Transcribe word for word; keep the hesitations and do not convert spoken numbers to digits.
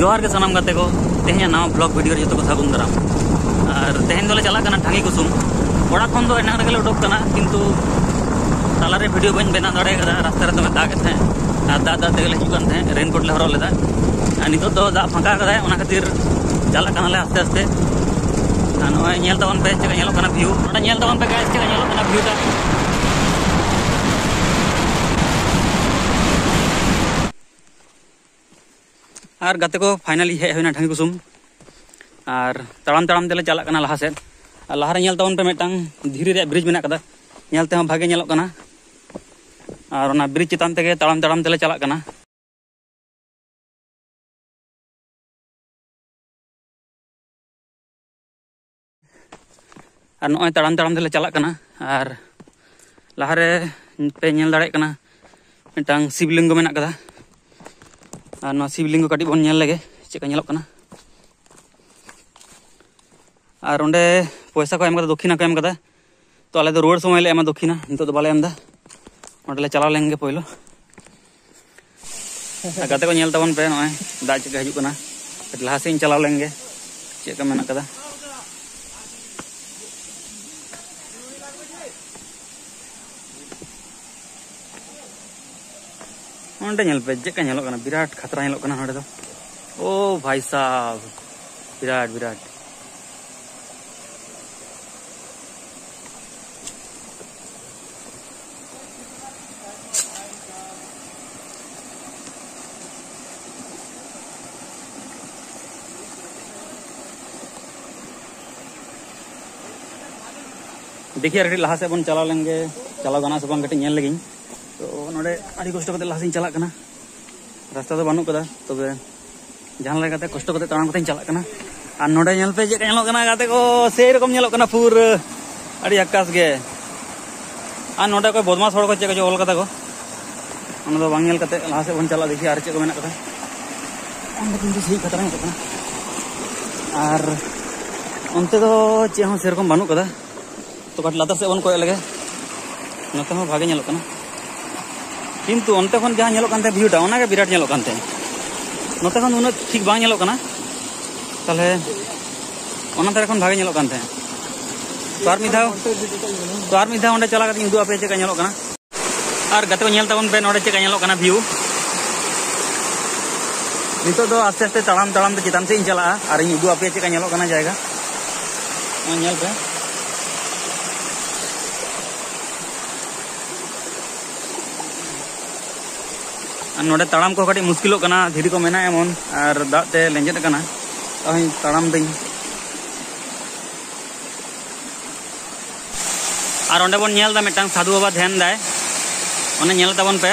ᱡᱚᱦᱟᱨ ᱜᱮ ᱥᱟᱱᱟᱢ ᱜᱟᱛᱮ ᱠᱚ, ᱛᱮᱦᱮᱧᱟᱜ ᱱᱟᱣᱟ ᱵᱷᱞᱚᱜ ᱵᱷᱤᱰᱤᱭᱳ ᱨᱮ ᱡᱚᱛᱚ ᱠᱚ ᱥᱟᱹᱜᱩᱱ ᱫᱟᱨᱟᱢ᱾ ᱟᱨ ᱛᱮᱦᱮᱧ ᱫᱚᱞᱮ ᱪᱟᱞᱟᱜ ᱠᱟᱱᱟ ᱴᱷᱟᱸᱜᱤ ᱠᱩᱥᱩᱢ᱾ ᱚᱲᱟᱜ ᱠᱷᱚᱱ ᱫᱚ ᱮᱱᱟᱝ ᱨᱮᱜᱮ ᱞᱮ ᱩᱰᱩᱠ ᱠᱟᱱᱟ, ᱠᱤᱱᱛᱩ ᱛᱟᱞᱟᱨᱮ ᱵᱷᱤᱰᱤᱭᱳ ᱵᱟᱹᱧ ᱵᱮᱱᱟᱣ ᱫᱟᱲᱮ ᱠᱟᱫᱟ, ᱨᱟᱥᱛᱟ ᱨᱮ ᱫᱚᱢᱮ ᱫᱟᱜ ᱮᱫ ᱛᱟᱦᱮᱸᱫ᱾ ᱟᱨ ᱫᱟᱜ ᱫᱟᱜ ᱛᱮᱜᱮ ᱞᱮ ᱦᱤᱡᱩᱜ ᱠᱟᱱ ᱛᱟᱦᱮᱸᱫ, ᱨᱮᱱᱠᱳᱴ ᱞᱮ ᱦᱚᱨᱚᱜ ᱞᱮᱫᱟ᱾ ᱟᱨ ᱱᱤᱛᱚᱜ ᱫᱚ ᱫᱟᱜ ᱯᱷᱟᱸᱠᱟ ᱠᱟᱫᱟᱭ, ᱚᱱᱟ ᱠᱷᱟᱹᱛᱤᱨ ᱪᱟᱞᱟᱜ ᱠᱟᱱᱟᱞᱮ ᱟᱥᱛᱮ ᱟᱥᱛᱮ᱾ ᱟᱨ ᱱᱚᱜᱼᱚᱭ ᱧᱮᱞ ᱛᱟᱵᱚᱱ ᱯᱮ ᱪᱮᱫ ᱞᱮᱠᱟ ᱧᱮᱞᱚᱜ ᱠᱟᱱᱟ ᱵᱷᱤᱭᱩ, ᱱᱚᱰᱮ ᱧᱮᱞ ᱛᱟᱵᱚᱱ ᱯᱮ ᱜᱟᱭᱥ ᱪᱮᱫ ᱞᱮᱠᱟ ᱧᱮᱞᱚᱜ ᱠᱟᱱᱟ ᱵᱷᱤᱭᱩᱴᱟ᱾ ᱟᱨ ᱜᱟᱛᱮ ᱠᱚ, ᱯᱷᱟᱭᱱᱟᱞᱤ ᱦᱮᱡ ᱦᱩᱭᱱᱟ ᱴᱷᱟᱸᱜᱤ ᱠᱩᱥᱩᱢ᱾ ᱟᱨ ᱛᱟᱲᱟᱢ ᱛᱟᱲᱟᱢ ᱛᱮᱞᱮ ᱪᱟᱞᱟᱜ ᱠᱟᱱᱟ ᱞᱟᱦᱟ ᱥᱮᱫ᱾ ᱟᱨ ᱞᱟᱦᱟᱨᱮ ᱧᱮᱞ ᱛᱟᱵᱚᱱ ᱯᱮ, ᱢᱤᱫᱴᱟᱝ ᱫᱷᱤᱨᱤ ᱨᱮᱭᱟᱜ ᱵᱨᱤᱡᱽ ᱢᱮᱱᱟᱜ ᱠᱟᱫᱟ, ᱧᱮᱞ ᱛᱮᱦᱚᱸ ᱵᱷᱟᱜᱮ ᱧᱮᱞᱚᱜ ᱠᱟᱱᱟ᱾ ᱟᱨ ᱚᱱᱟ ᱵᱨᱤᱡᱽ ᱪᱮᱛᱟᱱ ᱛᱮᱜᱮ ᱛᱟᱲᱟᱢ ᱛᱟᱲᱟᱢ ᱛᱮᱞᱮ ᱪᱟᱞᱟᱜ ᱠᱟᱱᱟ᱾ ᱟᱨ ᱱᱚᱜᱼᱚᱭ ᱛᱟᱲᱟᱢ ᱛᱟᱲᱟᱢ ᱛᱮᱞᱮ ᱪᱟᱞᱟᱜ ᱠᱟᱱᱟ᱾ ᱟᱨ ᱞᱟᱦᱟᱨᱮ ᱯᱮ ᱧᱮᱞ ᱫᱟᱲᱮᱭᱟᱜ ᱠᱟᱱᱟ, ᱢᱤᱫᱴᱟᱝ ᱥᱤᱵᱞᱤᱝᱜᱚ ᱢᱮᱱᱟᱜ ᱠᱟᱫᱟ᱾ ᱟᱨ ᱱᱚᱣᱟ ᱥᱤᱵᱞᱤᱝᱜᱚ ᱠᱟᱹᱴᱤᱡ ᱵᱚᱱ ᱧᱮᱞ ᱞᱮᱜᱮ ᱪᱮᱫ ᱞᱮᱠᱟ ᱧᱮᱞᱚᱜ ᱠᱟᱱᱟ᱾ ᱟᱨ ᱚᱸᱰᱮ ᱯᱚᱭᱥᱟ ᱠᱚ ᱮᱢ ᱠᱟᱫᱟ, ᱫᱚᱠᱠᱷᱤᱱᱟ ᱠᱚ ᱮᱢ ᱠᱟᱫᱟ᱾ ᱛᱚ ᱟᱞᱮ ᱫᱚ ᱨᱩᱣᱟᱹᱲ ᱥᱚᱢᱚᱭ ᱞᱮ ᱮᱢᱟ ᱫᱚᱠᱠᱷᱤᱱᱟ, ᱱᱤᱛᱚᱜ ᱫᱚ ᱵᱟᱞᱮ ᱮᱢ ᱮᱫᱟ᱾ ᱚᱸᱰᱮ ᱞᱮ ᱪᱟᱞᱟᱣ ᱞᱮᱱ ᱜᱮ ᱯᱳᱭᱞᱳ᱾ ᱟᱨ ᱜᱟᱛᱮ ᱠᱚ, ᱧᱮᱞ ᱛᱟᱵᱚᱱ ᱯᱮ, ᱱᱚᱜᱼᱚᱭ ᱫᱟᱜ ᱪᱮᱫ ᱞᱮᱠᱟ ᱦᱤᱡᱩᱜ ᱠᱟᱱᱟ᱾ ᱠᱟᱹᱴᱤᱡ ᱞᱟᱦᱟ ᱥᱮᱫ ᱤᱧ ᱪᱟᱞᱟᱣ ᱞᱮᱱ ᱜᱮ, ᱪᱮᱫ ᱞᱮᱠᱟ ᱢᱮᱱᱟᱜ ᱠᱟᱫᱟ᱾ ᱚᱸᱰᱮ ᱧᱮᱞ ᱯᱮ, ᱪᱮᱫ ᱞᱮᱠᱟ ᱧᱮᱞᱚᱜ ᱠᱟᱱᱟ, ᱵᱤᱨᱟᱴ ᱠᱷᱟᱛᱨᱟ ᱧᱮᱞᱚᱜ ᱠᱟᱱᱟ ᱱᱚᱸᱰᱮ ᱫᱚ᱾ ᱳ ᱵᱷᱟᱭ ᱥᱟᱵ, ᱵᱤᱨᱟᱴ, ᱵᱤᱨᱟᱴ᱾ ᱫᱮᱠᱷᱤ, ᱟᱨ ᱠᱟᱹᱴᱤᱡ ᱞᱟᱦᱟ ᱥᱮᱫ ᱵᱚᱱ ᱪᱟᱞᱟᱣ ᱞᱮᱱ ᱜᱮ, ᱪᱟᱞᱟᱣ ᱜᱟᱱᱚᱜᱼᱟ ᱥᱮ ᱵᱟᱝ, ᱠᱟᱹᱴᱤᱡ ᱧᱮᱞ ᱞᱮᱜᱤᱧ᱾ ᱛᱚ ᱱᱚᱰᱮ ᱟᱹᱰᱤ ᱠᱚᱥᱴᱚ ᱠᱟᱛᱮ ᱞᱟᱦᱟ ᱥᱮᱫ ᱤᱧ ᱪᱟᱞᱟᱜ ᱠᱟᱱᱟ, ᱨᱟᱥᱛᱟ ᱫᱚ ᱵᱟᱹᱱᱩᱜ ᱠᱟᱫᱟ, ᱛᱚᱵᱮ ᱡᱟᱦᱟᱸ ᱞᱮᱠᱟ ᱠᱟᱛᱮ ᱠᱚᱥᱴᱚ ᱠᱟᱛᱮ ᱛᱟᱲᱟᱢ ᱠᱟᱛᱮᱧ ᱪᱟᱞᱟᱜ ᱠᱟᱱᱟ᱾ ᱟᱨ ᱱᱚᱰᱮ ᱧᱮᱞ ᱯᱮ ᱪᱮᱫ ᱞᱮᱠᱟ ᱧᱮᱞᱚᱜ ᱠᱟᱱᱟ ᱜᱟᱛᱮ ᱠᱚ, ᱥᱮᱭ ᱨᱚᱠᱚᱢ ᱧᱮᱞᱚᱜ ᱠᱟᱱᱟ ᱯᱩᱨᱟᱹ, ᱟᱹᱰᱤ ᱟᱠᱟᱥ ᱜᱮ᱾ ᱟᱨ ᱱᱚᱰᱮ ᱚᱠᱚᱭ ᱵᱚᱫᱢᱟᱥ ᱦᱚᱲ ᱠᱚ ᱪᱮᱫ ᱠᱚᱪᱚ ᱚᱞ ᱠᱟᱫᱟ ᱠᱚ, ᱚᱱᱟ ᱫᱚ ᱵᱟᱝ ᱧᱮᱞ ᱠᱟᱛᱮ ᱞᱟᱦᱟ ᱥᱮᱫ ᱵᱚᱱ ᱪᱟᱞᱟᱜᱼᱟ, ᱫᱮᱠᱷᱤ ᱟᱨ ᱪᱮᱫ ᱠᱚ ᱢᱮᱱᱟᱜ ᱠᱟᱫᱟ᱾ ᱚᱸᱰᱮ ᱠᱤᱱᱛᱩ ᱥᱮᱭ ᱠᱷᱟᱛᱨᱟ ᱧᱮᱞᱚᱜ ᱠᱟᱱᱟ᱾ ᱟᱨ ᱚᱱᱛᱮ ᱫᱚ ᱪᱮᱫ ᱦᱚᱸ ᱥᱮᱨᱚᱠᱚᱢ ᱵᱟᱹᱱᱩᱜ ᱠᱟᱫᱟ᱾ ᱛᱚ ᱠᱟᱹᱴᱤᱡ ᱞᱟᱛᱟᱨ ᱥᱮᱫ ᱵᱚᱱ ᱠᱚᱭᱚᱜ ᱞᱮᱜᱮ, ᱱᱚᱛᱮ ᱦᱚᱸ ᱵᱷᱟᱜᱮ ᱧᱮᱞᱚᱜ ᱠᱟᱱᱟ, ᱠᱤᱱᱛᱩ ᱚᱱᱛᱮ ᱠᱷᱚᱱ ᱡᱟᱦᱟᱸ ᱧᱮᱞᱚᱜ ᱠᱟᱱ ᱛᱟᱦᱮᱸᱫ ᱵᱷᱤᱭᱩᱴᱟ, ᱚᱱᱟᱜᱮ ᱵᱤᱨᱟᱴ ᱧᱮᱞᱚᱜ ᱠᱟᱱ ᱛᱟᱦᱮᱸᱫ᱾ ᱱᱚᱛᱮ ᱠᱷᱚᱱ ᱩᱱᱟᱹᱜ ᱴᱷᱤᱠ ᱵᱟᱝ ᱧᱮᱞᱚᱜ ᱠᱟᱱᱟ, ᱛᱟᱦᱞᱮ ᱚᱱᱟ ᱫᱷᱟᱨᱮ ᱠᱷᱚᱱ ᱵᱷᱟᱜᱮ ᱧᱮᱞᱚᱜ ᱠᱟᱱ ᱛᱟᱦᱮᱸᱫ᱾ ᱛᱚ ᱟᱨ ᱢᱤᱫ ᱫᱷᱟᱣ, ᱛᱚ ᱟᱨ ᱢᱤᱫ ᱫᱷᱟᱣ ᱚᱸᱰᱮ ᱪᱟᱞᱟᱣ ᱠᱟᱛᱮ ᱩᱫᱩᱜ ᱟᱯᱮᱭᱟ ᱪᱮᱫ ᱞᱮᱠᱟ ᱧᱮᱞᱚᱜ ᱠᱟᱱᱟ᱾ ᱟᱨ ᱜᱟᱛᱮ ᱠᱚ, ᱧᱮᱞ ᱛᱟᱵᱚᱱ ᱯᱮ ᱱᱚᱰᱮ ᱪᱮᱫ ᱞᱮᱠᱟ ᱧᱮᱞᱚᱜ ᱠᱟᱱᱟ view᱾ ᱱᱤᱛᱚᱜ ᱫᱚ ᱟᱥᱛᱮ ᱟᱥᱛᱮ ᱛᱟᱲᱟᱢ ᱛᱟᱲᱟᱢ ᱛᱮ ᱪᱮᱛᱟᱱ ᱥᱮᱫ ᱤᱧ ᱪᱟᱞᱟᱜᱼᱟ ᱟᱨ ᱤᱧ ᱩᱫᱩᱜ ᱟᱯᱮᱭᱟ ᱪᱮᱫ ᱞᱮᱠᱟ ᱧᱮᱞᱚᱜ ᱠᱟᱱᱟ ᱡᱟᱭᱜᱟ᱾ ᱱᱚᱜᱼᱚᱭ ᱧᱮᱞ ᱯᱮ᱾ ᱟᱨ ᱱᱚᱰᱮ ᱛᱟᱲᱟᱢ ᱠᱚ ᱠᱟᱹᱴᱤᱡ ᱢᱩᱥᱠᱤᱞᱚᱜ ᱠᱟᱱᱟ, ᱫᱷᱤᱨᱤ ᱠᱚ ᱢᱮᱱᱟᱜᱼᱟ ᱮᱢᱚᱱ, ᱟᱨ ᱫᱟᱜ ᱛᱮ ᱞᱮᱸᱡᱮᱫ ᱟᱠᱟᱱᱟ᱾ ᱛᱟᱣ ᱦᱚᱸᱧ ᱛᱟᱲᱟᱢ ᱫᱟᱹᱧ᱾ ᱟᱨ ᱚᱸᱰᱮ ᱵᱚᱱ ᱧᱮᱞ ᱮᱫᱟ ᱢᱤᱫᱴᱟᱝ ᱥᱟᱫᱷᱩ ᱵᱟᱵᱟ ᱫᱷᱮᱭᱟᱱ ᱫᱟᱭ, ᱚᱱᱮ ᱧᱮᱞ ᱛᱟᱵᱚᱱ ᱯᱮ᱾